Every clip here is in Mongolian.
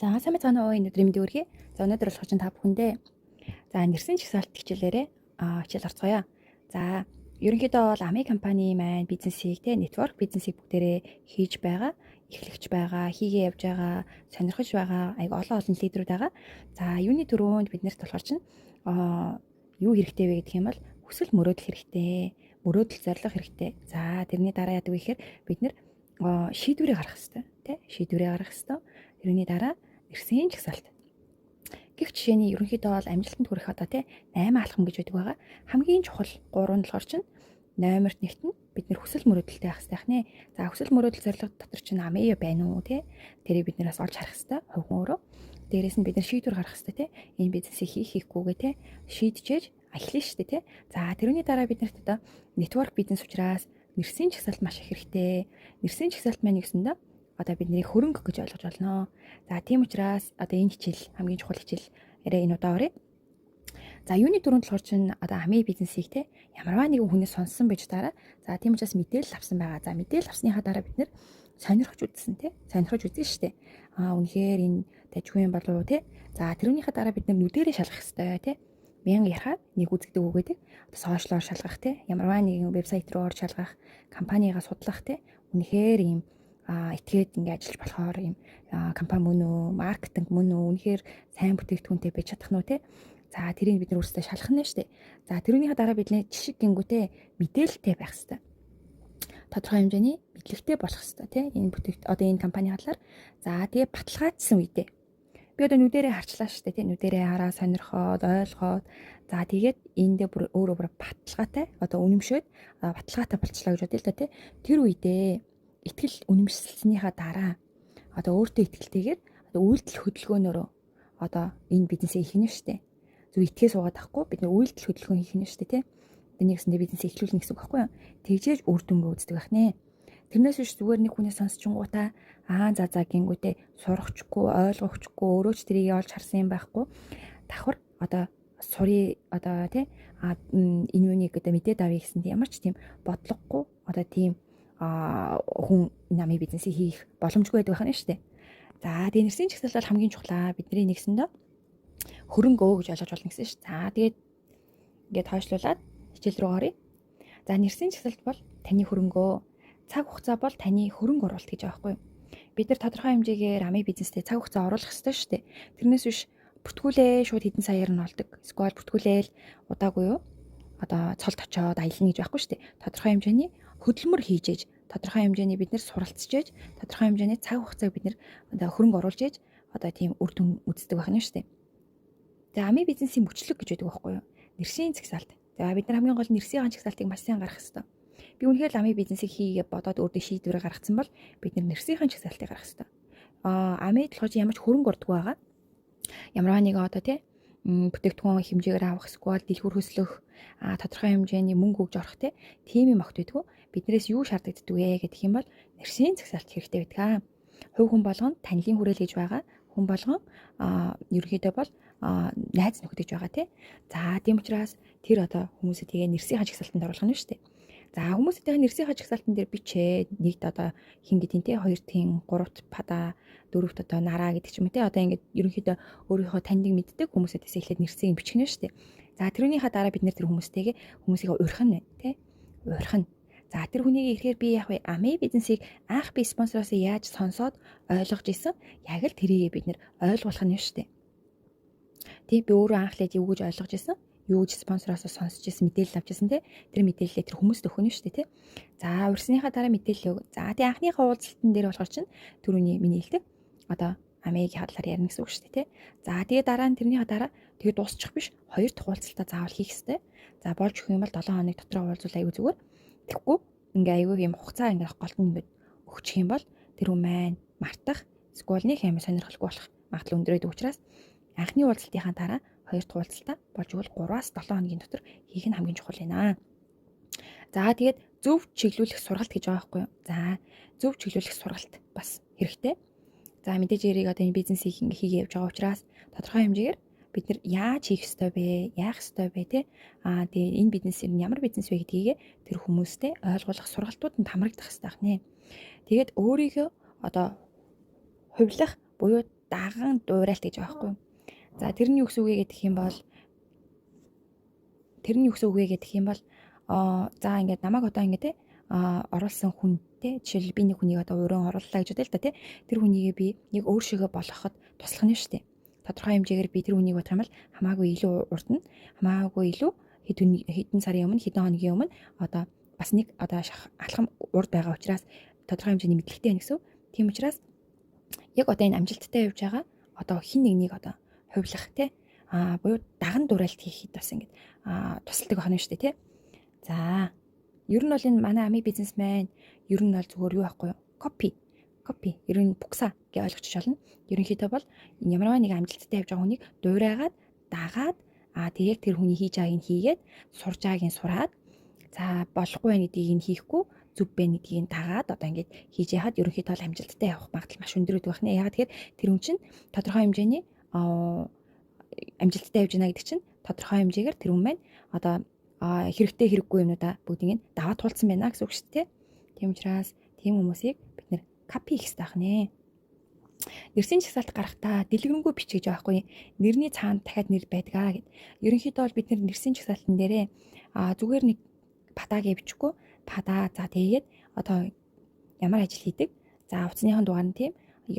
За, сайн байцгаана уу, энэ өдрийн мэндийг хүргэе. За, өнөөдөр болохоор чинь та бүхэндээ за нэрсийн жагсаалт хичээлээрээ хичээл орцгоё. За, ерөнхийдөө бол Amway компани маань бизнесийг те network бизнесийг бүгдээрээ хийж байгаа, эхлэгч байгаа, хийгээ явж байгаа, сонирхож байгаа айг олон олон лидерүүд байгаа. За, юуны түрүүнд бид нарт болохоор чинь юу хэрэгтэй вэ гэх юм бол хүсэл мөрөөдөл хэрэгтэй. Мөрөөдөл зорилго хэрэгтэй. За, тэрний дараа яадаг вэ гэхээр бид нар шийдвэрээ гаргах хэрэгтэй, тий? Шийдвэрээ гаргах хэрэгтэй. Тэрний дараа нэрсийн жагсаалт. Гэх жишээний ерөнхийдөө бол амжилтанд хүрэх одоо тий 8 алхам гэж байдаг байгаа. Хамгийн чухал 3 нь болохоор чинь номерт нэгт нь бид нэр хүсэл мөрөөдөлтэй байх хэрэгтэй хнэ. За, хүсэл мөрөөдөл зорилго дотор чинь амын байна уу тий? Тэрийг бид нараас олж харах хэрэгтэй хувь хүн өөрөө. Дээрээс нь бид нар шийдвэр гаргах хэрэгтэй тий. Энэ бизнесийг хийх хийхгүйгээ тий шийджээж эхлэн шүү дээ тий. За, тэрний дараа бид нарт одоо network бизнес учраас нэрсийн жагсаалт маш их хэрэгтэй. Нэрсийн жагсаалт маань юусандаа одоо бидний хөрөнгө гэж ойлгож байна. За, тийм учраас одоо энэ хичээл хамгийн чухал хичээл яриа энэ удаа оръё. За, юуны түрүүнд болохоор чинь одоо Amway бизнесийг те ямарваа нэгэн хүнээс сонссон байж дараа. За, тийм учраас мэдээлэл авсан байгаа. За, мэдээлэл авсныхаа дараа бид нэр сонирхож үзсэн те. Сонирхож үзсэн шүү дээ. Аа, үнэхээр энэ дажгүй юм болов уу те. За, тэрүүнийхээ дараа бид нар нүдэрээ шалгах хэрэгтэй те. Мянга ярахаар нэг үзэгдэг үг гэдэг. Одоо social оор шалгах те. Ямарваа нэгэн вебсайт руу орж шалгах, компанигаа судлах те. Үнэхээр ийм итгээд ингээ ажиллаж болохоор ийм компани мөн үү, маркетинг мөн үү, үнэхээр сайн бүтээгдэхүүнтэй байж чадах нь уу те. За, тэрийг бид нар өөрсдөө шалгах нь шүү дээ. За, тэрүүнийхээ дараа бидний жишг гингүүтээ мэдээлэлтэй байх хэрэгтэй. Тодорхой хэмжээний мэдлэгтэй болох хэрэгтэй тий. Энэ бүтээгт одоо энэ компани талаар. За, тэгээ баталгаажсан үедээ би одоо нүдэрээ харчлаа шүү дээ тий. Нүдэрээ хараа сонирхоод, ойлгоод, за, тэгээд эндээ бүр өөрөө бүр баталгаатай одоо үнэмшөөд баталгаатай болчлоо гэж бодъё л да тий. Тэр үедээ итгэл үнэмшилснийхаа дараа одоо өөртөө итгэлтэйгээр одоо үйлдэл хөдөлгөөнөөрөө одоо энэ бизнесээ хийх нь шүү дээ. Зүг итгээ суугаад тахгүй бид нар үйлдэл хөдөлгөөн хийх нь шүү дээ тий. Одоо нэгсэндээ бизнесээ эхлүүлнэ гэсэн үг байхгүй юу? Тэгжээж үр дүнгээ үздэг байх нэ. Тэрнээс биш зүгээр нэг хүнээс сонсчингуудаа аа за за гингүүтээ сурахчгүй, ойлгохчгүй, өөрөө ч тэрийг олж харсан юм байхгүй. Давхар одоо сурыг одоо тий а энэ юуныг одоо мэдээд авъя гэсэн ямар ч тийм бодлогогүй одоо тийм хүн намын бизнесийг хийх боломжгүй байдаг байна шүү дээ. За, тэгээ нэрсийн жагсаалт бол хамгийн чухлаа. Бидний нэгсэндээ хөрөнгө өө гэж ойлгож болно гэсэн шүү. За, тэгээд ингээд хойшлуулад хичээл рүү оръё. За, нэрсийн жагсаалт бол таны хөрөнгөө, цаг хугацаа бол таны хөрөнгө оруулалт гэж байгаа байхгүй юу? Бид нар тодорхой хэмжээгээр амын бизнестэй цаг хугацаа оруулах ёстой шүү дээ. Тэрнээс биш бүртгүүлээ шууд хэдэн саяар нь болдог. Эсвэл бүртгүүлээл удаагүй юу? Одоо цолд очиод аялна гэж байхгүй шүү дээ. Тодорхой хэмжээний хөдөлмөр хийж ээж, тодорхой хэмжээний бид нэр суралцж ээж, тодорхой хэмжээний цаг хугацааг бид нэр одоо хөрөнгө оруулж ээж одоо тийм үр дүн үздэг байх нь шүү дээ. За, амын бизнесийн мөчлөг гэж байдаг байхгүй юу? Нэрсийн жагсаалт. За, бид нар хамгийн гол нэрсийн жагсаалтыг маш сайн гаргах хэрэгтэй. Би үнэхээр л амын бизнесийг хийгээ бодоод өөртөө шийдвэрээ гаргацсан бол бид нар нэрсийн жагсаалтыг гаргах хэрэгтэй. Аа, амын болохоор ямар ч хөрөнгө ордгоо байгаа. Ямарваа нэгэн одоо тий бүтээгдэхүүн хэмжээгээр авах эсвэл дэлгүүр хөслөх тодорхой хэмжээний мөнгө өгж орох тийм юм огт байдгүй. Биднээс юу шаардлагатай вэ гэдэг юм бол нэрсийн жагсаалт хэрэгтэй байдаг. Хувь хүн болгон танилын хүрээл гэж байгаа. Хүн болгон ерөнхийдөө бол найз нөхөд гэж байгаа тий. За, тийм учраас тэр одоо хүмүүсээ тэгээ нэрсийн жагсаалтанд оруулах нь шүү дээ. За, хүмүүсийн нэрсийн жагсаалтан дээр бичээ нэгт одоо хин гэдیں те, хоёрт хин, гуравт пада, дөрөвт одоо нараа гэдэг ч юм уу те. Одоо ингээд ерөнхийдөө өөрийнхөө таньдаг мэддэг хүмүүсээс эхлээд нэрсийг бичих нь шүү дээ. За, тэрнийхээ дараа бид нэр тэр хүмүүстэйгээ хүмүүсийг урих нь те. Урих нь. За, тэр хүнийг ирэхээр би яг вэ Amway бизнесийг анх би спонсороос яаж сонсоод ойлгож исэн яг л тэрийгээ бид нэр ойлгуулах нь шүү дээ. Тий, би өөрөө анх л юу гэж ойлгож исэн, юу гэж спонсороос сонсч ирсэн, мэдээлэл авч ирсэн те, тэр мэдээллээ тэр хүмүүст өгөх нь шүү дээ те. За, урьсныхаа дараа мэдээлэл. За, тэгээ анхныхаа уулзалтан дээр болохоор чинь түрүүний миний хэлдэг одоо Amway-гийн талаар ярина гэсэн үг шүү дээ те. За, тэгээ дараа нь тэрнийхээ дараа тэгээ дуусчих биш, хоёр дахь уулзалтаа заавал хийх хэрэгтэй. За, болж өгөх юм бол 7 хоног дотор уулзвал аягүй зүгээр. Тэгэхгүй ингээ аягүй юм хугацаа ингээ голд нь ингээ өгчих юм бол тэр хүн маань мартах эсвэл нэг юм сонирхолгүй болох магадлал өндөр байдаг учраас анхны уулзалтынхаа дараа хоёр дахь уулзалтаа болж өгвөл 3-аас 7 хоногийн дотор хийх нь хамгийн чухал байна. За, тэгээд зөв чиглүүлэх сургалт гэж байгаа байхгүй юу? За, зөв чиглүүлэх сургалт бас хэрэгтэй. За, мэдээж яриг одоо энэ бизнесийг ингээ хийгээ явж байгаа учраас тодорхой хэмжээгээр бид нар яаж хийх ёстой вэ? Яах ёстой вэ те? Аа, тэгээ энэ бизнес нь ямар бизнес вэ гэдгийг тэр хүмүүстэй ойлгуулах сургалтууд нь хамрагдах ёстой ахнэ. Тэгээд өөрийгөө одоо хувилах буюу Даган дуурайлт гэж байгаа байхгүй юу? За, тэр нь юу гэсэн үг вэ гэх юм бол тэр нь юу гэсэн үг вэ гэх юм бол за, ингээд намайг одоо ингээд те оруулсан хүн те, жишээл би нэг хүнийг одоо өрөөн орууллаа гэж бодъё л да, те. Тэр хүнийгээ би нэг өөр шигээ болгоход туслах нь шүү дээ. Тодорхой хэмжээгээр би тэр хүнийг бодох юм бол хамаагүй илүү урд нь, хамаагүй илүү хэдэн хэдэн сарын өмнө, хэдэн хоногийн өмнө одоо бас нэг одоо алхам урд байгаа учраас тодорхой хэмжээний мэдлэгтэй байна гэсэн. Тийм учраас яг одоо энэ амжилттай явж байгаа одоо хин нэгнийг одоо хувилах те, буюу даган дуурайлт хийхэд бас ингэж тусалдаг байна шүү дээ, те. За, ер нь бол энэ манай Ами бизнесмен ер нь бол зүгээр юу байхгүй юу? Copy. Copy. Ер нь букса гэж ойлгочих болно. Ерөнхийдөө бол ямарваа нэг амжилттай явж байгаа хүнийг дуурайгаад, дагаад, тэгээд тэр хүний хийж байгааг нь хийгээд, сурж байгааг нь сураад, за, болохгүй байх гэдгийг нь хийхгүй, зөв байна гэдгийг нь дагаад одоо ингэж хийж яхад ерөнхийдөө бол амжилттай явах магадлал маш өндөр байдаг байна. Яг тэгэхээр тэр хүн чинь тодорхой хэмжээний амжилттай явж байна гэдэг чинь тодорхой хэмжээгээр тэр хүн маань одоо хэрэгтэй хэрэггүй юмнуудаа бүгдийг нь даваа туулсан байна гэсэн үг шүү дээ. Тийм учраас тийм хүмүүсийг бид нэр copy хийх хэрэгтэй байна. Нэрсийн жагсаалт гарахтаа дэлгэрэнгүй бичих гэж байгаа байхгүй. Нэрний цаана дахиад нэр байдгаа гэд. Ерөнхийдөө бол бид нэр нэрсийн жагсаалтан дээрээ зүгээр нэг Падаа гэж бичихгүй. Падаа, за, тэгээд одоо ямар ажил хийдэг. За, утасныхын дугаар нь тийм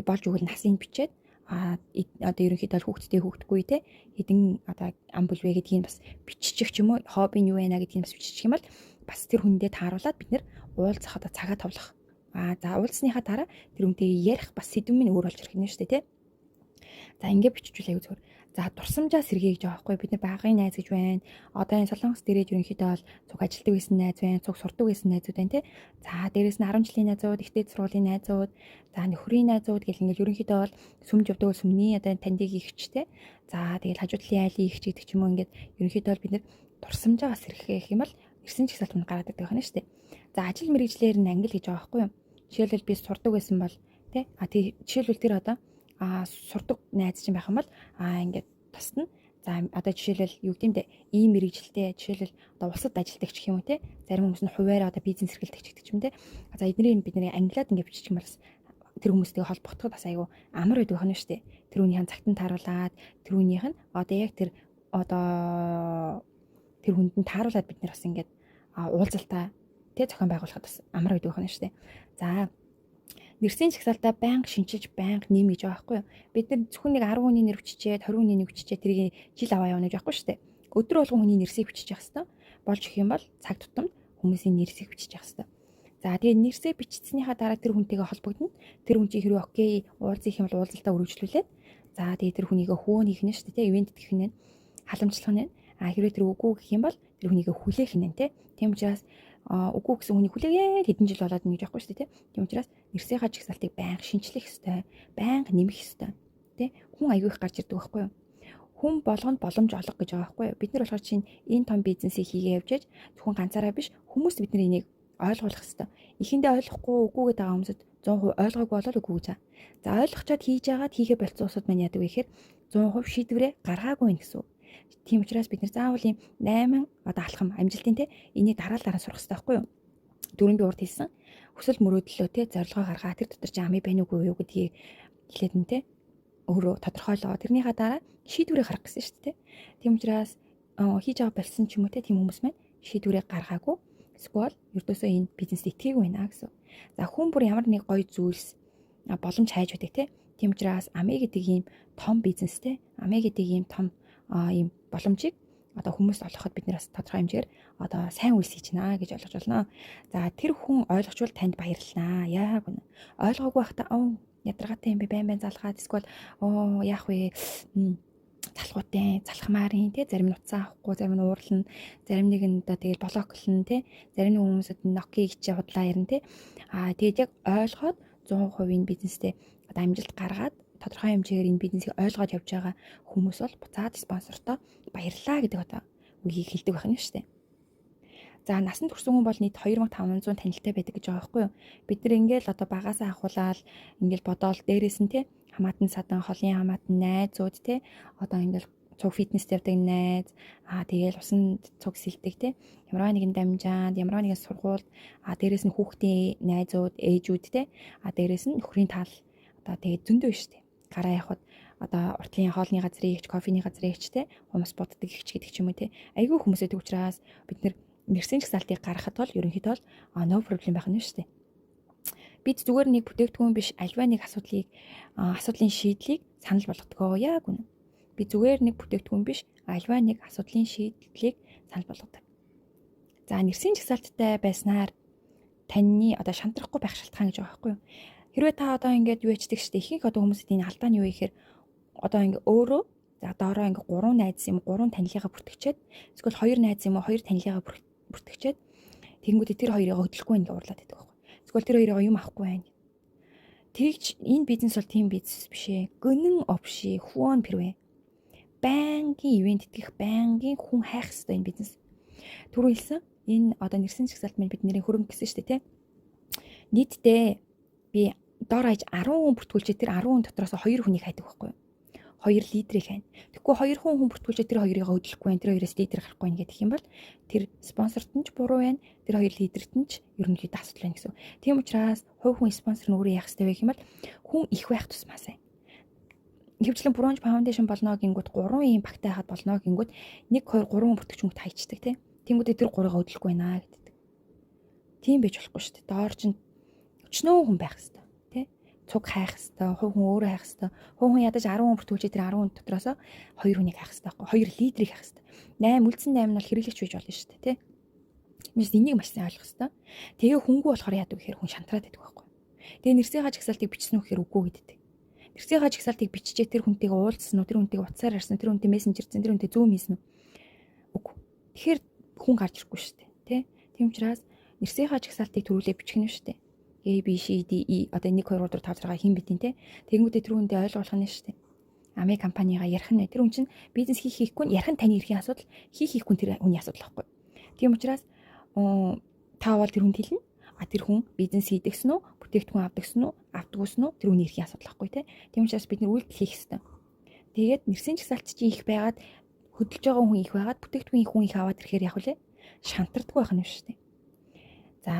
болж өгвөл насын бичээд, одоо ерөнхийдөө хүүхэдтэй, хүүхэдгүй те, хэдэн одоо ам бүлвэ гэдгийг бас биччих ч юм уу, хобби нь юу байна гэдгийг бас биччих юм бол бас тэр хүндээ тааруулаад бид нэр уулзах одоо цагаа товлох. За, уулзсныхаа дараа тэр хүнтэйгээ ярих бас сэдэв минь өөр болж ирэх нь шүү дээ, те. За, ингэ биччихвэл аягүй зүгээр. За, дурсамжаа сэргэе гэж байгаа байхгүй. Бид нар багын найз гэж байна. Одоо энэ Солонгос дээрээ ерөнхийдөө бол цуг ажилтдаг байсан найз байна, цуг сурдаг байсан найзууд байна те. За, дээрээс нь 10 жилийн найзууд, ихтэй сургуулийн найзууд, за, нөхрийн найзууд гэл ингээл ерөнхийдөө бол сүмж явдаг сүмний одоо тандыг ихч те. За, тэгэл хажуу талын айлын ихч гэдэг ч юм уу, ингээд ерөнхийдөө бол бид нар дурсамжаа сэргээх юм бол нэрсэн жагсаалт мань гараад ирдэг байна шүү дээ. За, ажил мэргэжлээр нь англи гэж байгаа байхгүй юу? Жишээлбэл, би сурдаг байсан бол тий. А тий, жишээлбэл, тэр одоо сурдаг найз чинь байх юм бол ингээд тусна. За, одоо жишээлбэл, юу гэдэм бэ? Ийм мэргэжилтэй, жишээлбэл, одоо улсад ажилладаг ч гэх юм уу те. Зарим хүмүүс нь хувиараа одоо бизнес эрхэлдэг ч гэдэг ч юм те. За, эднийг бидний англиад ингээд бичих юм бол бас тэр хүмүүстэйг холбогдоход бас айгүй амар байдаг байна шүү дээ. Тэр хүнийхэн цагтан тааруулаад, тэр хүнийх нь одоо яг тэр одоо тэр хүнд нь тааруулаад бид нэр бас ингээд уулзалтаа тэ зохион байгуулахад бас амар байдаг байна шүү дээ. За, нэрсийн жагсаалтаа байнга шинчилж, байнга нэм гэж байгаа байхгүй юу? Бид нар зөвхөн нэг 10 хүний нэр биччихээд, 20 хүний нэр биччихээд тэрийг жил аваа явна гэж байхгүй шүү дээ. Өдөр болгон хүний нэрсийг бичиж явах хэрэгтэй. Болж өгөх юм бол цаг тутамд хүмүүсийн нэрсийг бичиж явах хэрэгтэй. За, тэгээ нэрсээ бичсэнийхаа дараа тэр хүнтэйгээ холбогдно. Тэр хүн чинь хэрвээ okay, уулзах юм бол уулзалтаа үргэлжлүүлээд, за, тэгээ тэр хүнийгээ хөөн хийх нь шүү дээ, event гэх нь, халамжлах нь. А хэрвээ тэр үгүй гэх юм бол тэр хүнийгээ хүлээх нь, тэ. Тийм учраас үгүй гэсэн хүний хүлээгээд хэдэн жил болоод ингэж явахгүй шүү дээ, тэ. Тийм учраас нэрсийнхаа жагсаалтыг байнга шинчлэх ёстой, байнга нэмэх ёстой. Тэ. Хүн аягүй их гарч ирдэг байхгүй юу? Хүн болгонд боломж олго гэж байгаа байхгүй юу? Бид нар болохоор чинь энэ том бизнесийг хийгээ явж яж зөвхөн ганцаараа биш, хүмүүс бид нар энийг ойлгуулах ёстой. Эхэндээ ойлгохгүй, үгүй гэдэг байгаа хүмүүсд 100% ойлгоогүй болол үгүй гэж. За, ойлгочоод хийж яагаад хийхэ болцсон усуд маань яадаг вэ гэхээр 100% шийдвэрээ гаргаагүй юм гэсэн үг. Тийм учраас бид нар заавал ийм 8 одоо алхам амжилтын те, энийг дараа дараа сурах хэрэгтэй байхгүй юу? Дөрөв би урд хэлсэн. Хүсэл мөрөөдлөө те, зорилгоо гаргаа, тэр дотор чи ами байна уугүй юу гэдгийг эхлээд нь те өөрөө тодорхойлоо. Тэрнийхээ дараа шийдвэрээ гаргах гэсэн шүү дээ. Тийм учраас хийж байгаа болсон ч юм уу те, тийм хүмүүс маань шийдвэрээ гаргаагүй. Эсвэл ердөөсөө энэ бизнест итгээгүй байна гэсэн. За, хүн бүр ямар нэг гоё зүйлс, боломж хайж байдаг те. Тийм учраас Ами гэдэг ийм том бизнестэй, Ами гэдэг ийм том ийм боломжийг одоо хүмүүст олгоход бид нэр бас тодорхой хэмжээгээр одоо сайн үйлс хийж байна гэж ойлгож байна. За, тэр хүн ойлгочвол танд баярлалаа. Яг үнэ. Ойлгоогүй байхдаа оо, ядаргаатай юм бэ, байн байн залгаад, эсвэл оо, яах вэ, залхуутай, залхмаарын тий, зарим нь утсаа авахгүй, зарим нь уурлна, зарим нэг нь одоо тэгэл block лно тий, зарим нэг хүмүүсд нь okay хичээ худлаа ярина тий. Тэгээд яг ойлгоод 100% энэ бизнестэй одоо амжилт гаргаад, тодорхой хэмжээгээр энэ бизнесийг ойлгоод явж байгаа хүмүүс бол буцаад спонсортой баярлалаа гэдэг одоо үгийг хэлдэг байх нь шүү дээ. За, насанд хүрсэн хүн бол нийт 2500 танилтай байдаг гэж байгаа байхгүй юу? Бид нар ингээл одоо багасаа ахуулаад ингээл бодоол дээрээс нь те, хамаатан садан, холын хамаатан, найзууд те, одоо ингээл цуг фитнест явдаг найз, тэгээл усан цуг сэлдэг те, ямарваа нэгэн дамжаанд, ямарваа нэгэн сургуульд, дээрээс нь хүүхдийн найзууд, ээжүүд те, дээрээс нь нөхрийн тал, одоо тэгээд зөндөө шүү дээ. Гараа явахад одоо уртлын хоолны газрын эгч, кофений газрын эгч те, хүмүүс буддаг эгч гэдэг ч юм уу те. Айгүй хүмүүс өгдөг учраас бид нэр нэрсийн жагсаалтыг гаргахад бол ерөнхийдөө бол no problem байх нь шүү дээ. Бид зүгээр нэг бүтээгдэхүүн биш, альва нэг асуудлыг, асуудлын шийдлийг санал болгодог. Яг үнэ. Би зүгээр нэг бүтээгдэхүүн биш, альва нэг асуудлын шийдлийг санал болгодог. За, нэрсийн жагсаалттай байснаар таны одоо шантрахгүй байх шалтгаан гэж байгаа байхгүй юу? Хэрвээ та одоо ингээд юу ячдаг штэ, ихэнх одоо хүмүүсийн энэ алдаа нь юу гэхээр одоо ингээ өөрөө, за, доороо ингээ гурван найз юм, гурван танилыгаа бүртгэчээд, эсвэл хоёр найз юм уу, хоёр танилыгаа бүртгэчээд, тэгэнгүүтээ тэр хоёрыг хөдлөхгүй ингээ уурлаад байдаг байхгүй. Эсвэл тэр хоёрыг юм авахгүй байна. Тэгж энэ бизнес бол тийм бизнес биш ээ. Гөнэн 없이 후원 필요해. Байнгын ивент итгэх, байнгын хүн хайх хэрэгтэй энэ бизнес. Түрүү хэлсэн энэ одоо нэрсэн жагсаалт маань бид нэрийн хөрөнгө гэсэн шүү дээ, тий. Нийтдээ би дор хаяж 10 хүн бүртгүүлчээ тэр 10 хүн дотроос 2 хүнийг хайдаг байхгүй юу? 2 лидерийг хайна. Тэгэхгүй 2 хүн бүртгүүлчээ тэр хоёрыг хөдлөхгүй байна, тэр хоёроос лидер гарахгүй байна гэх юм бол тэр спонсорт нь ч буруу байна, тэр хоёр лидерт нь ч ерөнхийдөө асуудал байна гэсэн. Тийм учраас хувь хүн спонсор нь өөрөө яах ёстой вэ гэх юм бол хүн их байх тусмаа сайн. Ихэвчлэн bronze, foundation болно гингүүт, 3 ийм багтай хад болно гингүүт 1 2 3 бүртгэгч хүмүүст хайчдаг тий. Тэнгүүдээ тэр гурыг хөдлөхгүй байна гэдэг. Тийм байж болохгүй шүү дээ. Доор чинь өчнөө хүн байх хэвээр тий. Цуг хайх хэвээр, хувь хүн өөрөө хайх хэвээр. Хувь хүн ядаж 10 хүн бүртгүүлжээ тэр 10 хүн дотроос 2 хүнийг хайх хэвээр байхгүй. 2 лидерийг хайх хэвээр. 8 үлдсэн 8 нь бол хэрэглэгч байж болно шүү дээ тий. Мис энийг маш сайн ойлгох хэвээр. Тэгээ хүнгүй болохоор яадаг гэхээр хүн шантраад байдаг байхгүй. Тэгээ нэрсийнхаа жагсаалтыг бичсэн үү гэхээр үгүй гэдэг. Нэрсийнхаа жагсаалтыг биччихээ тэр хүнтэйгээ уулзсан уу, тэр хүнтэйгээ утсаар ярьсан, тэр хүнтэй мессенжерсэн, тэр хүнтэй Zoom хийсэн үү? Үгүй. Тэгэхээр хүн гарч ирэхгүй шүү дээ, тэ? Тийм учраас нэрсийнхаа жагсаалтыг төрүүлээ бичих нь шүү дээ. A B C D E одоо 1 2 3 4 5 6 хин битин те. Тэгэнгүүтээ тэр хүндээ ойлгуулах нь шүү дээ. Amway компанигаа ярих нь, тэр хүн чинь бизнес хийх хийхгүй нь ярих нь таны эрхийн асуудал, хийх хийхгүй нь тэр хүний асуудал байхгүй. Тийм учраас та бол тэр хүнд хэлнэ. А тэр хүн бизнес хийдэгсэн үү, бүтээгдэхүүн авдагсан уу, авдаггүйсэн үү, тэр хүний эрхийн асуудал байхгүй те. Тийм учраас бид нэр үйлдэл хийх ёстой. Тэгээд нэрсийн жагсаалт чи их байгаад, хөдөлж байгаа хүн их байгаад, бүтээгдэхүүн хүн их аваад ирэхээр яг үлээ шантардгүй байх нь шүү дээ. За,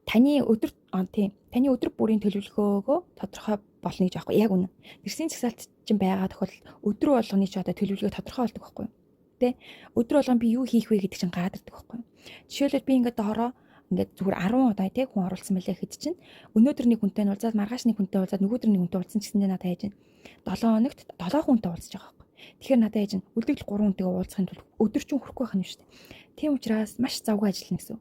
таны өдөр, тийм, таны өдөр бүрийн төлөвлөгөөгөө тодорхой болно гэж аахгүй, яг үнэ. Нэрсийн жагсаалт чинь байгаа тохиолдолд өдөр болгоны ч одоо төлөвлөгөө тодорхой болдог байхгүй юу? Тэ? Өдөр болгон би юу хийх вэ гэдэг чинь гараад ирдэг байхгүй юу? Жишээлбэл, би ингээд доороо ингээд зүгээр 10 удаа тэг хүн оруулсан мэлээ гэхэд чинь өнөөдөр нэг хүнтэй нь уулзаад, маргааш нэг хүнтэй уулзаад, нөгөөдөр нэг хүнтэй уулзсан гэсэндээ надад яаж 7 хоногт 7 хүнтэй уулзаж байгаа байхгүй. Тэгэхээр надад яаж үлдэгдэл 3 хүнтэйгээ уулзахын тулд өдөр чинь хүрэхгүй байх нь шүү дээ. Тийм учраас маш завгүй ажиллана гэсэн.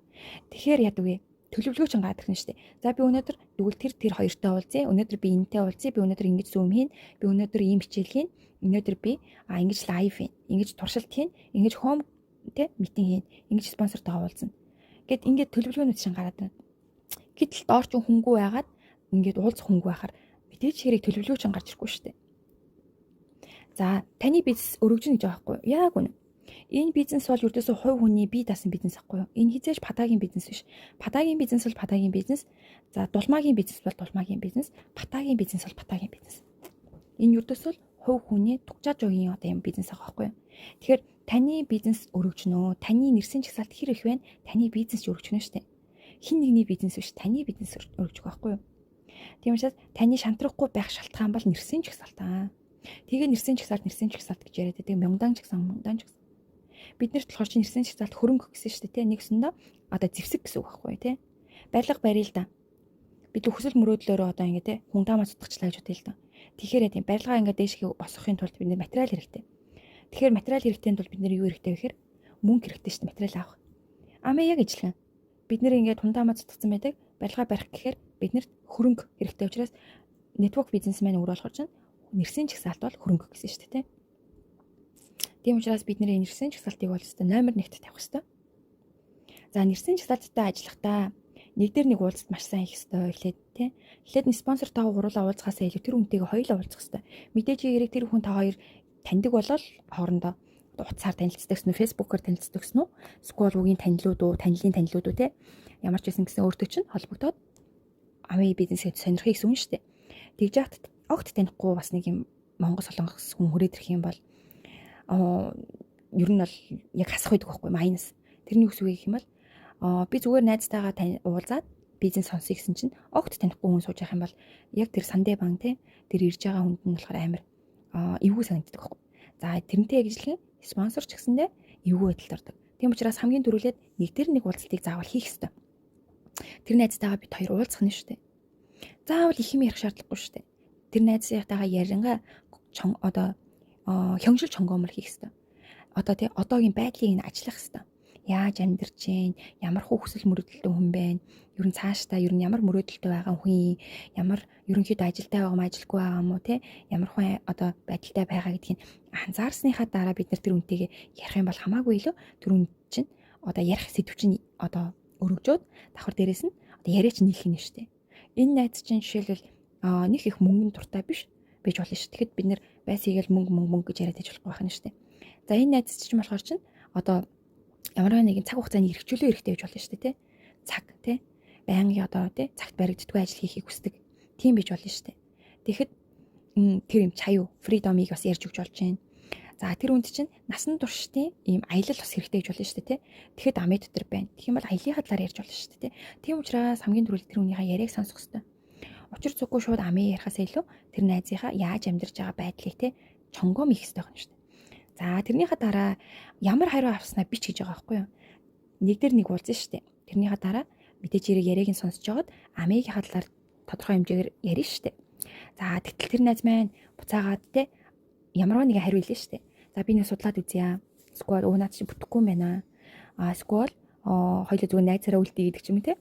Тэгэхээр яадаг вэ? Төлөвлөгөө чинь гараад ирнэ шүү дээ. За, би өнөөдөр тэгвэл тэр тэр хоёртой уулзъя. Өнөөдөр би энэтэй уулзъя. Би өнөөдөр ингэж Zoom хийн. Би өнөөдөр ийм хичээл хийн. Өнөөдөр би ингэж live хийн. Ингэж туршилт хийн. Ингэж home тэ meeting хийн. Ингэж спонсортойгоо уулзна. Гэт ингээд төлөвлөгөөнүүд чинь гараад байна. Гэтэл доор ч хүнгүй байгаад, ингээд уулзах хүнгүй байхаар мэдээж хэрэг төлөвлөгөө чинь гарч ирэхгүй шүү дээ. За, таны бизнес өргөжнө гэж байгаа байхгүй юу? Яг үнэ. Энэ бизнес бол ердөөсөө хувь хүний бие даасан бизнес ахгүй юу? Энэ хизээж падагийн бизнес биш. Падагийн бизнес бол падагийн бизнес. За, дулмаагийн бизнес бол дулмаагийн бизнес. Батагийн бизнес бол батагийн бизнес. Энэ ердөөсөө хувь хүний тугчаажогийн одоо юм бизнес байгаа байхгүй юу? Тэгэхээр таны бизнес өргөжнөө. Таны нэрсийн жагсаалт хэр их вэ? Таны бизнес ч өргөжнө шүү дээ. Хин нэгний бизнес биш, таны бизнес өргөжих байхгүй юу? Тийм учраас таны шантрахгүй байх шалтгаан бол нэрсийн жагсаалт аа. Тэгээ нэрсийн жагсаалт, нэрсийн жагсаалт гэж яриад байдаг. Мяндан жагсаалт, мяндан жагсаалт. Бид нарт болохоор чи нэрсийн жагсаалт хөрөнгө гэсэн шүү дээ, тий. Нэгсэндээ одоо зэвсэг гэсэн үг байхгүй тий. Барилга барья л да. Бид хүсэл мөрөөдлөөрөө одоо ингэ тий хүн таамаа цутгачлаа гэж бодъё л да. Тэгэхээр тийм барилгаа ингээд дээшгээ босгохын тулд бид нэр материал хэрэгтэй. Тэгэхээр материал хэрэгтэй тулд бид нэр юу хэрэгтэй вэ гэхээр мөнгө хэрэгтэй шүү дээ, материал авах. Amway яг ижилхэн. Бид нэр ингээд хундаамаа цутгацсан байдаг. Барилгаа барих гэхээр биднэрт хөрөнгө хэрэгтэй учраас network бизнес маань өөрөө болохоор чинь нэрсийн жагсаалт бол хөрөнгө гэсэн шүү дээ, тийм. Тийм учраас бид нэр нэрсийн жагсаалтыг бол өстой номер 1-т тавих ёстой. За, нэрсийн жагсаалттай ажиллахдаа нэг дээр нэг уулзалт маш сайн хийх ёстой эхлээд, тий. Эхлээд нь спонсортойгоо гуруулаа уулзахаасаа илүү тэр хүнтэйгээ хоёулаа уулзах ёстой. Мэдээж хэрэг тэр хүн та хоёр таньдаг болол хоорондоо утсаар танилцдаг гэсэн үү, фэйсбүүкээр танилцдаг гэсэн үү, эсвэл үгийн танилуд уу, танилын танилуд уу, те. Ямар ч байсан гэсэн өөртөө чинь холбогдоод Amway бизнесээ сонирхъя гэсэн үг шүү дээ. Тэгж яхад огт танихгүй бас нэг юм Монгол солонгос хүн хүрээд ирэх юм бол ер нь бол яг хасах байдаг байхгүй, minus. Тэрний үс үг гэх юм бол би зүгээр найзтайгаа уулзаад Бизнес сонсъё гэсэн чинь огт танихгүй хүн сууж явах юм бол яг тэр сандэ бан те тэр ирж байгаа хүнд нь болохоор амар эвгүй санагддаг байхгүй. За, тэрнтэй яг ижилхэн спонсор ч гэсэндээ эвгүй байдалд ордог. Тийм учраас хамгийн түрүүлээд нэг дээр нэг уулзалтыг заавал хийх ёстой. Тэр найзтайгаа бид хоёр уулзах нь шүү дээ. Заавал их юм ярих шаардлагагүй шүү дээ. Тэр найзтайгаа ярингаа одоо хөнгөлж чонгоомор хийх ёстой. Одоо тий одоогийн байдлыг нь ажиллах ёстой. Яаж амьдарч гин, ямар хүү хүсэл мөрөөдөлтэй хүн бэ? Ер нь цаашдаа ер нь ямар мөрөөдөлтэй байгаа хүн, ямар ерөнхийдөө ажилтай байгаа юм, ажилгүй байгаа юм уу те? Ямар хүн одоо байдалтай байгаа гэдгийг анзаарсныхаа дараа бид нар тэр үнтэйгээ ярих юм бол хамаагүй илүү тэр үн чинь одоо ярих сэдв чинь одоо өргөжөөд, давхар дээрэс нь одоо яриа чинь нийлэх нь шүү дээ. Энэ найз чинь жишээлбэл нэг их мөнгөнд дуртай биш байж болно шүү. Тэгэхэд бид нэр байс хийгээл мөнгө, мөнгө, мөнгө гэж яриад байж болохгүй байх нь шүү дээ. За, энэ найз чинь болохоор чинь одоо ямар нэгэн цаг хугацааны эрхчлөө эрэхтэй байж болно шүү дээ, тий. Цаг тий. Байнгын одоо тий цагт баригддаггүй ажил хийхийг хүсдэг. Тийм байж болно шүү дээ. Тэгэхэд тэр юм чаюу, freedom ыг бас ярьж өгч болж байна. За, тэр үнд чинь насан туршдын ийм аялал бас хэрэгтэй гэж болно шүү дээ, тий. Тэгэхэд амын дотор байна. Тэгэх юм бол аяллахаа талаар ярьж болно шүү дээ, тий. Тийм учраас хамгийн түрүүнд тэр хүнийхээ яриаг сонсох хэрэгтэй. Учир зүггүй шууд амын ярихаас илүү тэр найзынхаа яаж амьдарч байгаа байдлыг тий чонгоом хийх хэрэгтэй байна шүү дээ. За, тэрнийхээ дараа ямар хариу авснаа бич гэж байгаа байхгүй юу? Нэг дээр нэг уулзсан шүү дээ. Тэрнийхээ дараа мэдээж хэрэг яриаг нь сонсож байгаад амыгийнхаа талаар тодорхой хэмжээгээр ярина шүү дээ. За, тэгтэл тэр найз маань буцаагаад те ямар нэгэн хариу илээ шүү дээ. За, би нэг судлаад үзье. Эсвэл өө, наад чи бүтэхгүй юм байна. А эсвэл хоёулаа зүгээр найзаараа үлдээ гэдэг ч юм те.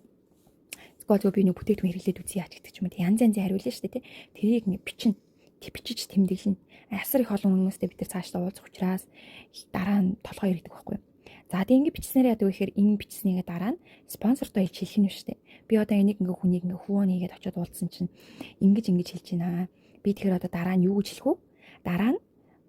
Эсвэл зүгээр би нэг бүтээгдэхүүн хэрэглээд үзье яач гэдэг ч юм те. Янз янзын хариу илээ шүү дээ те. Тэрийг нэг бичин бичиж тэмдэглэнэ. Асар их олон хүмүүстэй бид нар цаашдаа уулзах учраас дараа нь толгой ирдэг байхгүй юу? За, тэг ингэ бичснээр яадаг вэ гэхээр энэ бичснийгээ дараа нь спонсортой хэлж хэлэх нь шүү дээ. Би одоо энийг ингээ хүнийг ингээ хүүн хийгээд очиод уулзсан чинь ингэж ингэж хэлж байна. Би тэгэхээр одоо дараа нь юу гэж хэлэх вэ? Дараа нь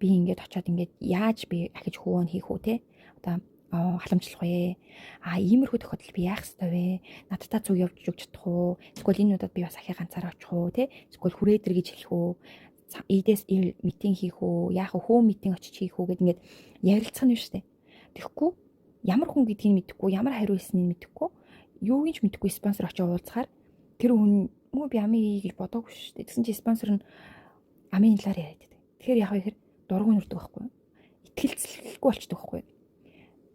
би ингээд очиод ингээд яаж би ахиж хүүн хийх үү те? Одоо халамжлах вэ? А иймэрхүү тохиолдолд би яах ёстой вэ? Надтай цуг явж өгч чадах уу? Эсвэл энэ удаад би бас ахыг ганцаараа очих уу те? Эсвэл хүрээдэр гэж хэлэх үү? Эдээс meeting хийх үү? Яах вэ? Home meeting очиж хийх үү гэд ингээд ярилцах нь шүү дээ. Тэгэхгүй ямар хүн гэдгийг мэдэхгүй, ямар хариу хэлснийг мэдэхгүй, юуг нь ч мэдэхгүй спонсор очиж уулзахаар тэр хүн мөө би амын хий гэж бодоогүй шүү дээ. Тэгсэн чинь спонсор нь амын талаар яриад байдаг. Тэгэхээр яг вэ дургу нүрдэг байхгүй юу? Итгэлцэлгүй болчдөг байхгүй юу?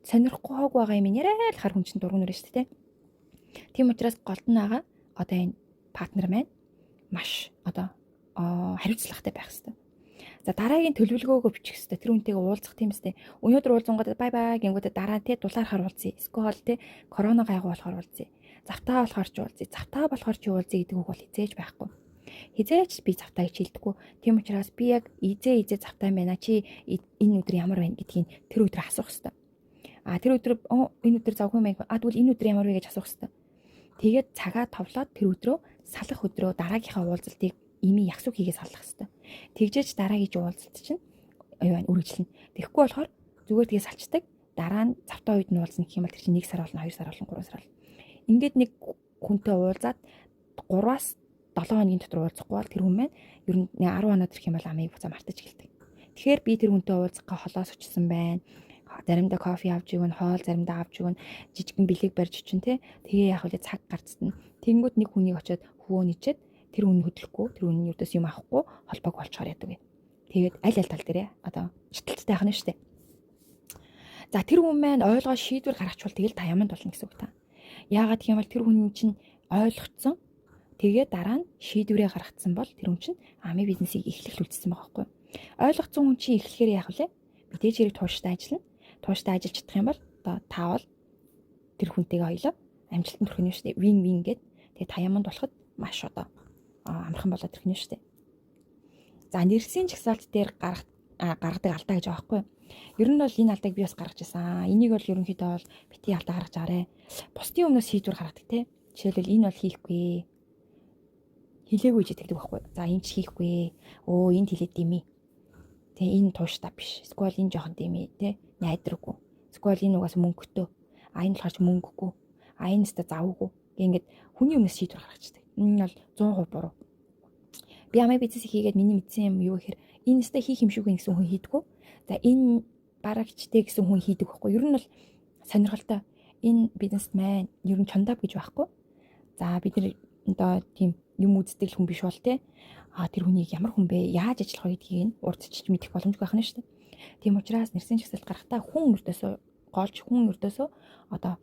Сонирхгүй хоог байгаа юм яриа л хар хүн чинь дургу нүрэн шүү дээ. Тийм учраас голд нь байгаа одоо энэ partner маань маш одоо хариуцлагатай байх хэрэгтэй. За, дараагийн төлөвлөгөөгөө бичих хэрэгтэй. Тэр хүнтэйгээ уулзах тийм үстэй. Өнөөдөр уулзсангууд bye bye гингүүтээ дараа тий дулаархаар уулзъя. Эсвэл тий корона гайгүй болохоор уулзъя. Завтаа болохоор ч уулзъя. Завтаа болохоор ч уулзъя гэдэг үг бол хизээж байхгүй. Хизээч би завтаа гэж хэлдэггүй. Тийм учраас би яг изээ изээ завтаа юм байна. Чи энэ өдөр ямар байна гэдгийг тэр өдөр асуух хэрэгтэй. А тэр өдөр энэ өдөр завгүй юм байна. А тэгвэл энэ өдөр ямар вэ гэж асуух хэрэгтэй. Тэгээд цагаа товлоод тэр өдрөө салах өдрөө дараагийнхаа уулзалтыг ими яхсуг хийгээ саллах хэрэгтэй. Тэгжээч дараагийн уулзалт чинь юу байна, үргэлжлэнэ. Тэгэхгүй болохоор зүгээр тэгээ салчдаг. Дараа нь завтаа үед нь уулзна гэх юм бол тэр чинь 1 сар болно, 2 сар болно, 3 сар болно. Ингээд нэг хүнтэй уулзаад 3-аас 7 хоногийн дотор уулзахгүй бол тэр хүн маань ер нь 10 хоноод ирэх юм бол амийг буцаа мартаж эхэлдэг. Тэгэхээр би тэр хүнтэй уулзах га холоос очсон байна. Заримдаа кофе авч өгнө, хоол заримдаа авч өгнө, жижигэн бэлэг барьж чинь те. Тэгээ яах вэ, цаг гарцтана. Тэнгүүд нэг хүнийг очиод хөвөө ничээд тэр хүн хөдлөхгүй, тэр хүн юудаас юм авахгүй холбоог болчоор яадаг вэ. Тэгээд аль аль тал дээрээ одоо шаталттай байх нь шүү дээ. За, тэр хүн маань ойлгоо шийдвэр гаргachвал тэгэл та яманд болно гэсэн үг та. Яагаад гэх юм бол тэр хүн чинь ойлгоцсон. Тэгээд дараа нь шийдвэрээ гаргацсан бол тэр хүн чинь амын бизнесийг эхлэх үлдсэн байгаа байхгүй юу? Ойлгоцсон хүн чинь эхлэхээр яах вэ? Мэдээж хэрэг тууштай ажиллана. Тууштай ажиллаж чадах юм бол одоо та бол тэр хүнтэйгээ хоёлоо амжилтанд хүрэх нь шүү дээ. Win win гэд. Тэгээд та яманд болоход маш одоо амархан болоод ирэх нь шүү дээ. За, нэрсийн жагсаалт дээр гаргадаг алдаа гэж байгаа байхгүй юу? Ер нь бол энэ алдааг би бас гаргаж ирсэн. Энийг бол ерөнхийдөө бол бити алдаа гаргаж арай. Бусдын өмнөөс шийдвэр гаргадаг те. Жишээлбэл, энэ бол хийхгүй, хэлээгүй гэж итгэдэг байхгүй. За, энэ ч хийхгүй. Өө, энд хэлээд дими. Тэ, энэ тууштай биш. Эсвэл энэ жоохон дими тэ найдраггүй. Эсвэл энэ угаас мөнгөтэй. А энэ болохоор ч мөнгөгүй. А энэ өстө завгүй. Ингээд хүний өмнөөс шийдвэр гаргацдаг. Энэ бол 100% буруу. Би амын бизнес хийгээд миний мэдсэн юм юу гэхээр энэ өстө хийх юм шиг гэсэн хүн хийдэггүй. За, энэ барагчтэй гэсэн хүн хийдэг байхгүй. Ер нь бол сонирхолтой. Энэ бизнесмен ер нь чондоо гэж байхгүй. За, бид нар одоо тийм юм үздэг хүн биш бол те, а тэр хүнийг ямар хүн бэ, яаж ажиллах вэ гэдгийг нь урдчилж мэдэх боломжгүй байх нь шүү дээ. Тийм учраас нэрсийн жагсаалт гарахдаа хүн ердөөсөө голж, хүн ердөөсөө одоо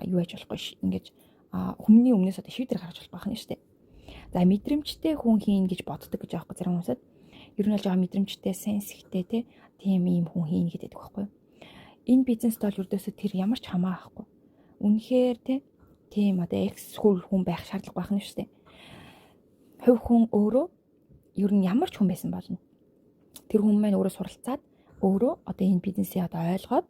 юу яаж болохгүй, ингэж хүмүүний өмнөөс одоо шийдвэр гаргаж болохгүй байх нь шүү дээ. За, мэдрэмжтэй хүн хийн гэж боддог гэж аахгүй зарим хүмүүсд. Ер нь бол жоо мэдрэмжтэй, sense ихтэй те, тийм ийм хүн хийн гэдэг байхгүй. Энэ бизнест бол ердөөсөө тэр ямар ч хамаа байхгүй. Үнэхээр те, тийм одоо экс хүн байх шаардлага байх нь шүү дээ. Хувь хүн өөрөө ер нь ямар ч хүн байсан болно. Тэр хүн маань өөрөө суралцаад, өөрөө одоо энэ бизнесийг одоо ойлгоод,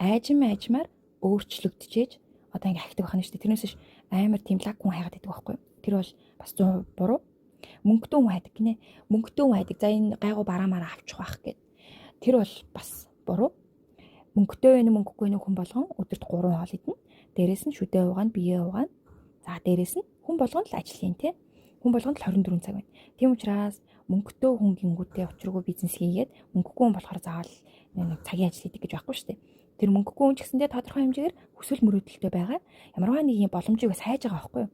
аажим аажмаар өөрчлөгдөжээж одоо ингээ ахидаг байна шүү дээ. Тэрнээс биш амар тийм лаг хүн хайгаад байдаг байхгүй юу? Тэр бол бас 100% буруу. Мөнгөтэй хүн хайдаг гинэ. Мөнгөтэй хүн хайдаг. За, энэ гайгуу бараамаараа авчих байх гэд. Тэр бол бас буруу. Мөнгөтэй байна, мөнгөгүй байна, хүн болгон өдөрт 3 хоол идэнэ. Дээрээс нь шүдээ угаана, биеэ угаана. За, дээрээс нь хүн болгон л ажил хийн те. Хүн болгонд л 24 цаг байна. Тийм учраас мөнгөтэй хүн гингүүтээ учиргүй бизнес хийгээд, мөнгөгүй хүн болохоор заавал нэг цагийн ажил хийдэг гэж байхгүй шүү дээ. Тэр мөнгөгүй хүн ч гэсэндээ тодорхой хэмжээгээр хүсэл мөрөөдөлтэй байгаа. Ямарваа нэг юм боломжийг бас хайж байгаа байхгүй юу?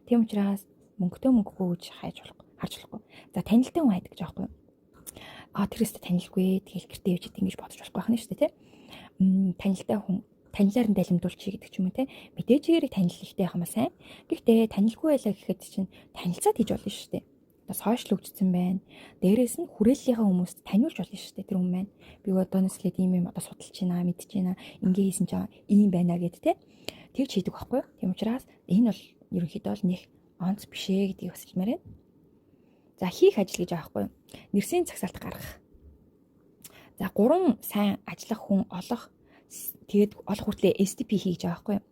Тийм учраас мөнгөтэй, мөнгөгүй гэж хайж болохгүй, харж болохгүй. За, танилтай хүн хайдаг гэж байхгүй юу? А тэрээс танилгүй, тэгэл гэртээ явж ингэж бодож болохгүй байх нь шүү дээ, тий. Танилтай хүн, танилаар нь далимдуулчих гэдэг ч юм уу те. Мэдээж хэрэг танил ихтэй байх юм сайн. Гэхдээ танилгүй байлаа гэхэд чинь танилцаад хийж болно шүү дээ. Одоо social хөгжсөн байна. Дээрээс нь хүрээллийнхаа хүмүүст таниулж болно шүү дээ тэр хүн маань. Би одоо нэслээд ийм юм одоо судалж байна, мэдж байна. Ингээ хийсэн чинь ийм байна гэд те. Тэгж хийдэг байхгүй юу? Тийм учраас энэ бол ерөнхийдөө бол нэг онц биш ээ гэдгийг бас хэлмээр байна. За, хийх ажил гэж байгаа байхгүй юу? Нэрсийн жагсаалт гаргах. За, гурван сайн ажиллах хүн олох, тэгээд олох хүртлээ STP хийж байгаа байхгүй юу?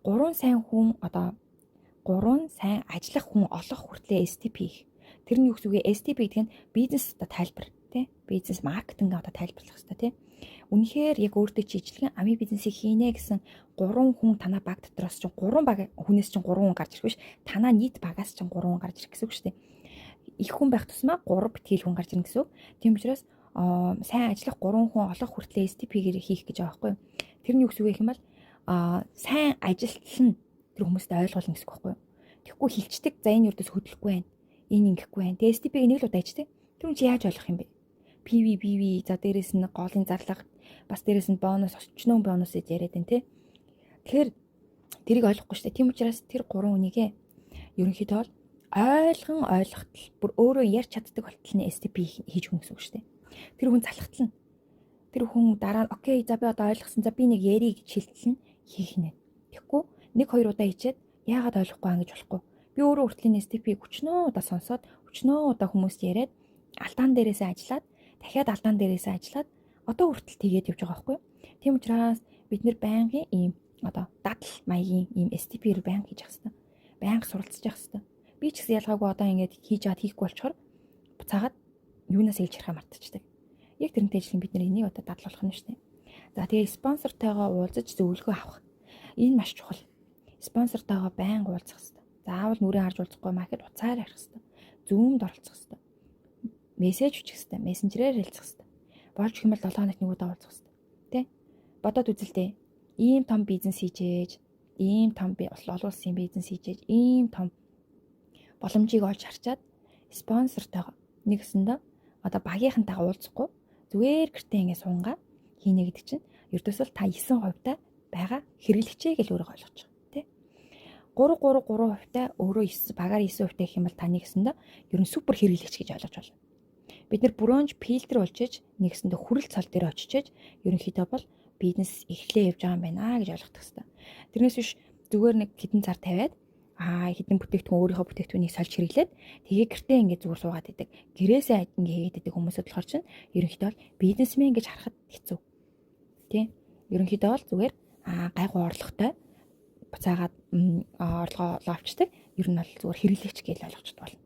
Гурван сайн хүн, одоо гурван сайн ажиллах хүн олох хүртлээ STP хийх. Тэр нь юу гэсэн үг вэ? STP гэдэг нь бизнес одоо тайлбар тий. Бизнес маркетинг одоо тайлбарлах хэрэгтэй тий. Үнэхээр яг өөртөө чиглэн амын бизнесийг хийнэ гэсэн гурван хүн, танаа баг дотроос чинь гурван баг хүнээс чинь гурван хүн гарч ирэх биш. Танаа нийт багаас чинь гурван хүн гарч ирэх гэсэн үг шүү дээ. Их хүн байх тусмаа гурав битгийл хүн гарч ирнэ гэсэн үг. Тийм учраас сайн ажиллах гурван хүн олох хүртлээ STP-гээр хийх гэж байгаа байхгүй юу? Тэр нь юу гэсэн үг юм бол сайн ажилтал нь тэр хүмүүст ойлгуулна гэсэн үг байхгүй юу? Тэгэхгүй хилчдэг, за, энэ юрдээс хөдлөхгүй байна. Энэ ингэхгүй байна. Тэгээ STP-г нэг л удаа ичдэг. Тэр хүн чи яаж ойлгох юм бэ? PV, BV, за, дээрэс нь голын зарлага, бас дээрэс нь бонус, өчнөө бонус гэж яриад байна те. Тэгэхээр тэрийг ойлгохгүй шүү дээ. Тийм учраас тэр гурван хүнийгээ ерөнхийдөө бол ойлгон ойлгохтол, бүр өөрөө ярьж чаддаг болтол нь STP хийж өгнө гэсэн үг шүү дээ. Тэр хүн залхатлана. Тэр хүн дараа нь okay, за, би одоо ойлгосон. За, би нэг яриг гэж хэлтэл нь хийх нэ. Тэгэхгүй нэг хоёр удаа хийчихэд яагаад ойлгохгүй аа гэж болохгүй. Би өөрөө хүртлийн STP-г өчнөө удаа сонсоод, өчнөө удаа хүмүүст яриад, алдаан дээрээсээ ажиллаад, дахиад алдаан дээрээсээ ажиллаад одоо хүртэл тэгээд явж байгаа байхгүй юу? Тийм учраас бид нэр байнгын ийм одоо дадал маягийн ийм STP-р байнга хийж явах хэрэгтэй. Байнга суралцж явах хэрэгтэй. Би ч гэсэн ялгаагүй одоо ингэж хийж чад хийхгүй болчоор буцаагаад юунаас ээлж ярихаа мартчихдаг. Яг тэрнтэй ижилхэн бид нар энийг одоо дадал болох нь шүү дээ. За, тэгээ спонсортойгоо уулзаж зөвлөгөө авах. Энэ маш чухал. Спонсортойгоо байнга уулзах хэрэгтэй. Заавал нүрээ харж уулзахгүй маа гэхэд утсаар ярих хэрэгтэй. Zoom-д оролцох хэрэгтэй. Мессеж бичих хэрэгтэй. Мессенжерээр хэлцэх хэрэгтэй. Болж юм бол 7 хоногт нэг удаа уулзах хэрэгтэй. Тэ? Бодоод үзэлтэй. Ийм том бизнес хийжээж, ийм том би олон улсын бизнес хийжээж, ийм том боломжийг олж харчаад спонсортойгоо нэгсэндээ одоо багийнхантайгаа уулзахгүй зүгээр гэртээ ингэ сунгаа хийнэ гэдэг чинь ердөөсөө л та 9% та байгаа хэрэглэгчээ гэж өөрөө ойлгож байгаа тий. 3 3 3% та өөрөө 9 багаар 9% гэх юм бол та нэгсэндээ ер нь супер хэрэглэгч гэж ойлгож байна. Бид нар bronze, filter болж иж нэгсэндээ хүрэл цол дээр очиж ерөнхийдөө бол бизнес эхлээ явж байгаа юм байна гэж ойлгох хэрэгтэй. Тэрнээс биш зүгээр нэг хэдэн цар тавиад, хэдэн бүтээгдэхүүн, өөрийнхөө бүтээгдэхүүнийг сольж хэрэглээд, тэгээ гэртээ ингээд зүгээр суугаад идэг. Гэрээсээ ингээ хийгээд идэг хүмүүсд болохоор чинь ерөнхийдөө бол бизнесмен гэж харахад хэцүү. Тий. Ерөнхийдөө бол зүгээр гайгүй орлоготой буцаагаад орлогоо авчдаг. Ер нь бол зүгээр хэрэглэгч гэж ойлгож болно.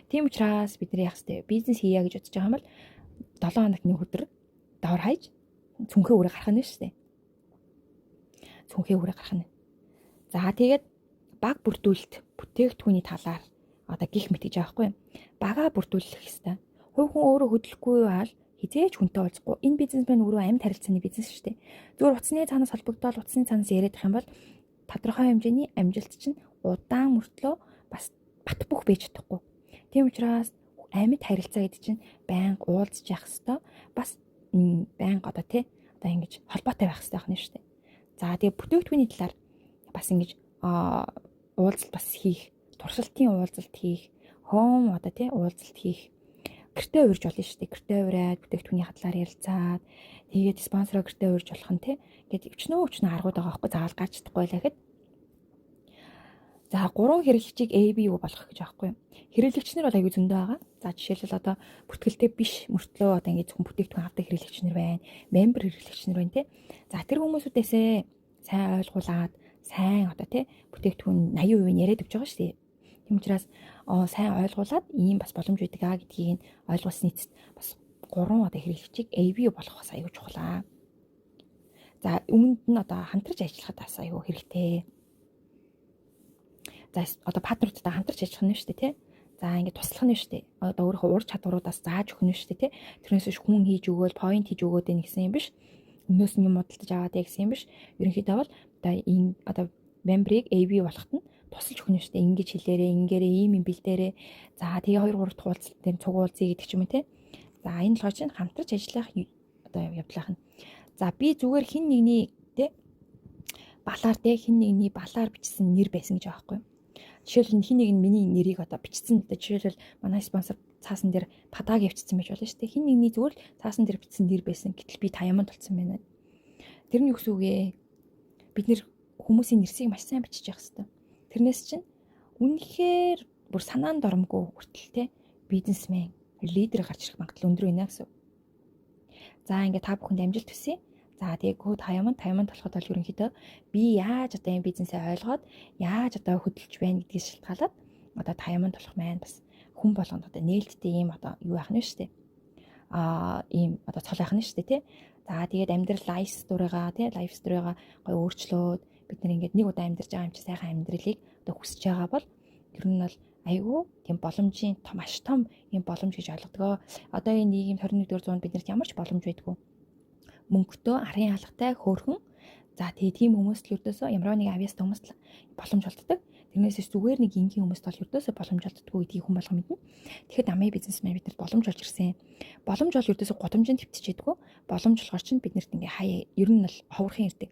Тийм учраас бид нар яах ёстой, бизнес хийя гэж бодож байгаа юм бол 7 хоногт нэг өдөр доор хаяж цүнхээ үрээ гарах нь шүү дээ. Цүнхээ үрээ гарах нь. За, тэгээд баг бүрдүүлэлт, бүтээгдэхүүний талаар одоо гих мэт гэж байгаа байхгүй юу? Багаа бүрдүүлэх хэвээр. Хувь хүн өөрөө хөдлөхгүй бол хизээж хүнтэй уулзахгүй. Энэ бизнесмен өөрөө амьд харилцааны бизнес шүү дээ. Зүгээр утасны цаанаас холбогдоод, утасны цаанаас яриад их юм бол тодорхой хэмжээний амжилт чинь Удаан мөртлөө бас бат бөх байж чадахгүй. Тийм учраас амьд харилцаа гэдэг чинь байнга уулзж явах хэвээр, бас байнга одоо тий одоо ингэж холбоотой байх хэрэгтэй байна шүү дээ. За, тэгээ бүтээгдэхүүний талаар бас ингэж уулзалт бас хийх, туршилтын уулзалт хийх, home одоо тий уулзалт хийх, гэртээ урьж болно шүү дээ. Гэртээ уриад бүтээгдэхүүний талаар ярилцаад, тэгээд спонсороо гэртээ урьж болох нь тий. Ингээд өчнөө өчнөө аргууд байгаа байхгүй, заавал гарч чадахгүй л гэхэд. За, гурван хэрэглэгчийг AB болгох гэж байгаа байхгүй юу. Хэрэглэгч нар бол аягүй зөндөө байгаа. За, жишээлбэл, одоо бүртгэлтэй биш мөртлөө одоо ингэж зөвхөн бүтээгдэхүүн авдаг хэрэглэгч нар байна. Member хэрэглэгч нар байна те. За, тэр хүмүүсүүдээсээ сайн ойлгуулад, сайн одоо тий бүтээгдэхүүн 80% нь яриад өгч байгаа шүү дээ. Тийм учраас сайн ойлгуулад, ийм бас боломж байдаг аа гэдгийг нь ойлгуулсны эцэст бас гурван одоо хэрэглэгчийг AB болгох бас аягүй чухал аа. За, үүнд нь одоо хамтарч ажиллахад бас аягүй хэрэгтэй. За, одоо partner уудтай хамтарч ажиллах нь шүү дээ, тий. За, ингээд туслах нь шүү дээ. Одоо өөрийнхөө ур чадваруудаас зааж өгөх нь шүү дээ, тий. Тэрнээс биш хүн хийж өгөөл, point хийж өгөөд байх гэсэн юм биш. Өмнөөс нь юм худалдаж аваад гэсэн юм биш. Ерөнхийдөө бол одоо энэ одоо member ыг AB болоход нь тусалж өгөх нь шүү дээ. Ингэж хэлээрээ, ингээрээ, ийм юм бэлдээрээ. За, тэгээ 2 3 дахь уулзалт дээр цуг уулзъя гэдэг ч юм уу, тий. За, энэ болохоор чинь хамтарч ажиллах одоо явдлаах нь. За, би зүгээр хэн нэгний тий балаар тий хэн нэгний балаар бичсэн нэр байсан гэж байгаа байхгүй юу? Жишээлбэл, хэн нэг нь миний нэрийг одоо бичсэн. Одоо жишээлбэл, манай спонсор цаасан дээр падааг явчихсан байж болно шүү дээ. Хэн нэгний зүгээр л цаасан дээр бичсэн нэр байсан. Гэтэл би diamond болсон байна. Тэр нь юу гэсэн үг вэ? Бид нэр хүмүүсийн нэрсийг маш сайн бичиж явах хэрэгтэй. Тэрнээс чинь үнэхээр бүр санаанд оромгүй хүртэл те бизнесмен, лидер гарч ирэх магадлал өндөр байна гэсэн. За, ингээд та бүхэнд амжилт хүсье. За, тэгээ Go Diamond, Diamond болоход бол ерөнхийдөө би яаж одоо энэ бизнесээ ойлгоод, яаж одоо хөдөлж байна гэдгээс шалтгаалаад одоо Diamond болох маань бас хүн болгонд одоо нээлттэй ийм одоо юу байх нь шүү дээ. Ийм одоо цол байх нь шүү дээ, тий. За, тэгээд амьдрал life story-гаа тий life story-гаа гоё өөрчлөөд, бид нар ингээд нэг удаа амьдарч байгаа юм чи сайхан амьдралыг одоо хүсэж байгаа бол ер нь бол айгүй тийм боломжийн том, маш том юм боломж гэж ойлгодог. Одоо энэ нийгэмд, 21-р зуунд биднэрт ямар ч боломж байдгүй. Мөнгөтэй, арын алгатай, хөөрхөн. За, тэгээ тийм хүмүүст л ердөөсөө ямар нэг авьяастай хүмүүст л боломж олддог. Тэрнээс биш зүгээр нэг энгийн хүмүүст бол ердөөсөө боломж олддоггүй гэдгийг хүн болгон мэднэ. Тэгэхэд Amway бизнесмен биднэрт боломж олж ирсэн. Боломж бол ердөөсөө гудамжинд хэвтчихэдэггүй. Боломж болохоор чинь биднэрт ингээ хаяа ер нь бол ховорхон ирдэг.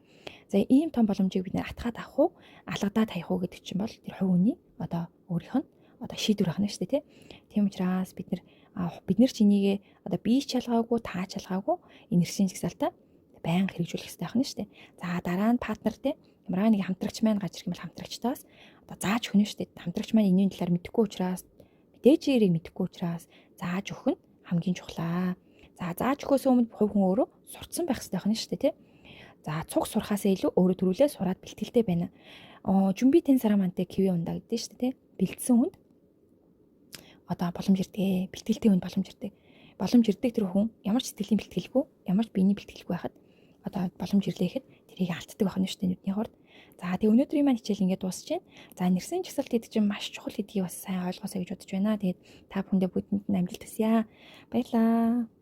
За, ийм том боломжийг бид нэр атгаад авах уу, алгадаад хаях уу гэдэг чинь бол тэр хувь хүний одоо өөрийнх нь одоо шийдвэр ахна шүү дээ, тий. Тийм учраас бид нар ч энийгээ одоо би ч ялгаагүй, та ч ялгаагүй энэ нэршийн жагсаалтаа байнга хэрэгжүүлэх хэрэгтэй байна шүү дээ. За, дараа нь partner те ямар нэг хамтрагч маань гарч ирэх юм бол хамтрагчтаас одоо зааж өгнө шүү дээ. Хамтрагч маань энэний талаар мэдэхгүй учраас, мэдээж эрийг мэдэхгүй учраас зааж өгөх нь хамгийн чухлаа. За, зааж өгөхөөс өмнө хувь хүн өөрөө сурцсан байх хэрэгтэй байна шүү дээ, тий. За, цуг сурахаасаа илүү өөрөө төрүүлээ сураад бэлтгэлтэй байна. 준비 된 사람한테 기회 온다 гэдэг шүү дээ, тий. Бэлдсэн хүнд одоо боломж ирдэг. Бэлтгэлтэй хүнд боломж ирдэг. Боломж ирдэг тэр хүн ямар ч сэтгэлийн бэлтгэлгүй, ямар ч биений бэлтгэлгүй байхад одоо боломж ирлээ гэхэд тэрийг алддаг байх нь шүү дээ нүдний хурд. За, тэгээ өнөөдрийн маань хичээл ингээд дуусч байна. За, нэрсийн жагсаалт гэдэг чинь маш чухал гэдгийг бас сайн ойлгоосой гэж бодож байна. Тэгээд та бүхэндээ, бүгдэнд нь амжилт хүсье. Баярлалаа.